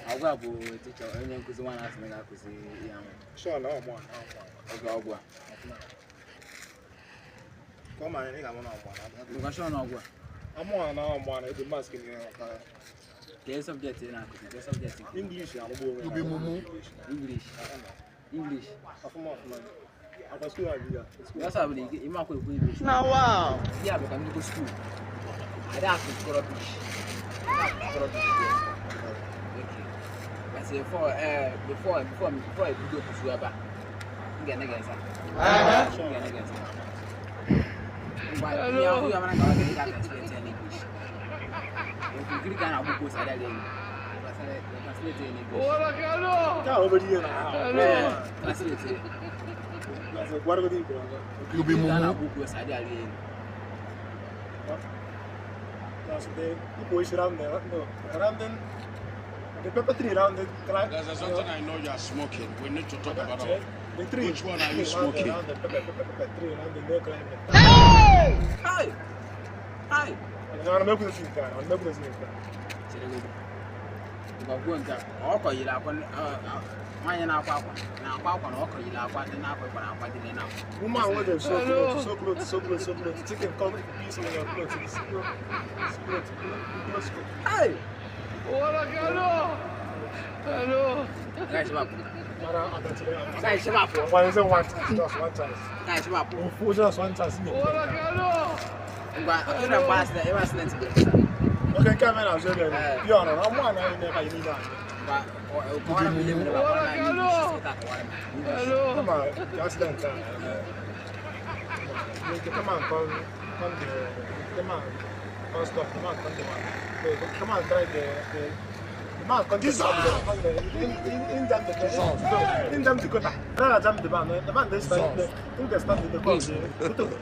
Ọgwụ a bụ teacher, onye nkụzi nwa na-asị na ga-akụzi ya ahụ. Sure, na ọmụ a, na ọmụ a. Oge ọgwụ a. Ka ọ ma anyị ga-amụ na ọmụ a, na Ngwa shọ na ọgwụ a. ọmụ a na ọmụ a na eji mask nyere maka Kee subject ị na-akụzi? Kee subject ị? English amụgbo onwe You be mumu. English. English. Ọfụma ọfụma. Akwa school a bi ya. Ọsọ bụ na ime akwa ekwu English. Na wow. Ya bụ ka m bido school. Ada akụzi rubbish. Ada akụzi rubbish there. Okay. But before ebido kụzi ebe a, m ga-ene gị esa. M ga-ene gị esa. Ngwa, ihe ahụ ya mara ka ọ ga-ega translate ya n'English. Okirikiri ka a na-agbụ ka ose adịghị elu. Translate ya n'English. Nke a obere ihe na ha. Eh, translate ya. Gwargodo igwe ọzọ. You be Ka a mumu. na-agbụ ka ose adịghị elu. That's the people is round there. No, round them. The pepper tree round the There's something I know you are smoking. We need to talk about it. The tree. Which one are you Round the- smoking? Round the pepper, pepper, pepper tree round the no climate. Hi! Hi! I'm not going to see that. I'm not going to see that. Chere gị. Ngwa kwuo nke a. Ọkọ yiri akwa nwaanyị na-akwa akwa na-akwa akwa na ọkọ yiri akwa dị na-akwa akwa na akwa dị na akwa. Woman wey dem sew cloth, sew cloth, sew cloth, sew cloth. Chicken come piece on your cloth. Cloth, cloth, cloth. Hey! Guys, shut up. Mara adatire. Guys, shut up. One is one chance, just one chance. Guys, shut up. Ofu just one chance. Ngwa, ọ na mgbe accident, ebe accident bụ. Okay, nke a mere na azụ ebe ya ọrụ na ọmụ a na anyị na-ebe anyị niile anyị. Ngwa, kọwara m ihe mere ma kọwara m English, kịta kọwara m English. Kama the accident a. The man come come the man come stop, the man come the man. The man try the man come the come the in jam the in jam the gutter. Na jam the man, the man dey stand the in dey stand the call the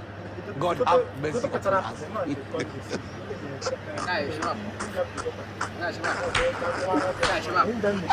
God have mercy upon us. Guys, shut up. Guys, shut up. Guys, shut up. In jam the